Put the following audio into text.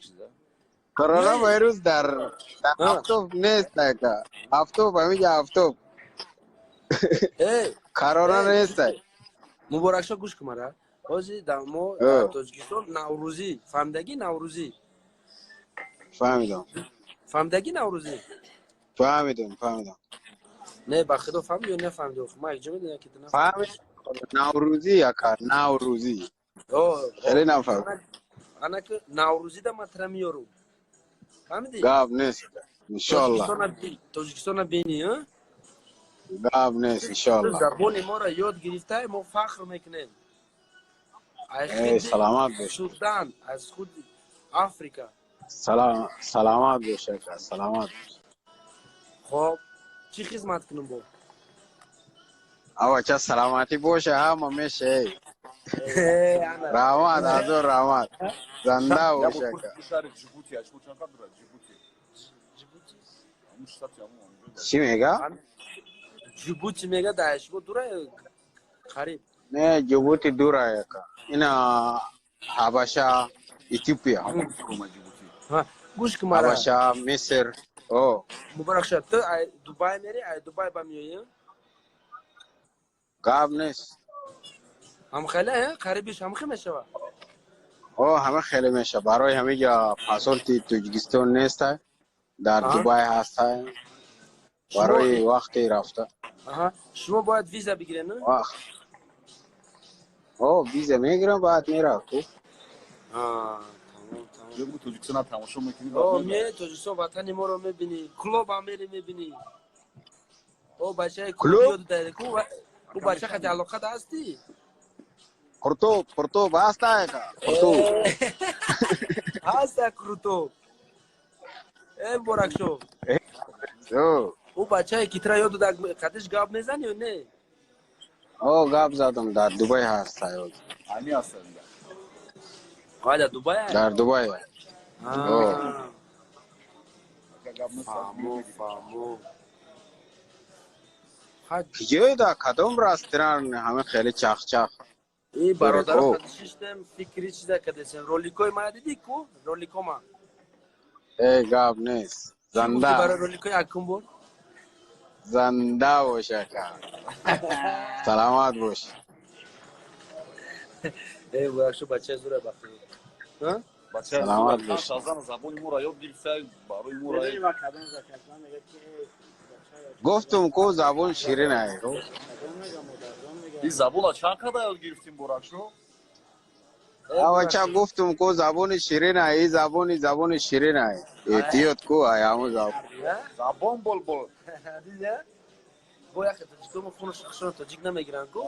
Чиза. Коронавирус дар офтоб нест, ака. Офтоб, ҳамиҷа офтоб. Эй, Корона нест. Муборакшо, гӯш кун мара. Ҳозир дар мо, дар Тоҷикистон, Наврӯзӣ, фаҳмидагӣ, Наврӯзӣ? Фаҳмидам. Фаҳмидагӣ, Наврӯзӣ? Фаҳмидам, фаҳмидам. Не, ба худо, фаҳмид ё нафаҳмидӣ? Ман якҷо медонам, ки ту Фаҳмид, Наврӯзӣ, ака, Наврӯзӣ. Хеле нафаҳмид. Анаки Наврӯзида ман тра меёрум, фаҳмидӣ? Гап нест, иншоалло. Тоҷикистона бини. Гап нест, иншоалло. Забони моро ёд гирифта, мо фахр мекунем. Саломат бош. Судан, аз худи Африка. Саломат бош, ака, саломат бош. Хоб, чӣ хизмат кунем бо? Авача, саломатӣ боша, ҳама меша. Раҳмат, ҳазор раҳмат, занда бош, ака. Шаҳри Ҷибути ашмо чанд қадр дорад, Ҷибути? Чӣ мега? Ҷибути мега, да шумо дура қариб. Не, Ҷибути дура, ака, ина Ҳабаша, Этиопия. Гӯш кун мара. Ҳабаша, Миср, о. Муборакша, ту ай Дубай мери, ай Дубай ба меоӣ? Гап нест. Ҳамхеле, қарибиш ҳамхе мешава. О, ҳама хеле меша. Барои ҳамиҷа паспорти Тоҷикистон неста, дар Дубай ҳаста, барои вақти рафта. Шумо бояд виза бигиред? Вақт, о, виза мегирам, баъд мерав ку. Тоҷикистона тамошо мекунӣ? Меои Тоҷикистон, ватани моро мебинӣ, клубам мери, мебинӣ. О, бачаи клуб? Ӯ бача хати алоқа ҳастӣ? Қуртуб, Қуртуб ҳаста, ака, Қуртуб. Ҳаста Қуртуб. Э, Муборакшо, ӯ бачае ки тра ёд дода, қадиш гап мезанӣ ё не? О, гап задам, дар Дубай ҳаста. Ами ҳаста. Дар Дубай? Дар Дубай. Фаҳмо, фаҳмо. Киҷоеда, кадом ресторан ҳама хеле чахчах? И бародаро шиштем, фикри чиза кардесем. Роликои мана дидӣ ку, роликома? Э, гап нест, занда. Барои роликои акун бор. Занда бош, ака, саломат бош. Э, бахшо, бачаи зура бахшо. Саломат бош. Забони моро ёд гирифта, барои моро. Гуфтум ку, забон ширин ай. Ин забона чанд қадар ёд гирифтим, Боракшо? Авача, гуфтум ку, забони ширин ай, и забони ширин ай, эҳтиёт ку ай ҳамун забон. Забон болбол. Бо яхе тоҷикомо хунаш хушон тоҷик намегиранд ку.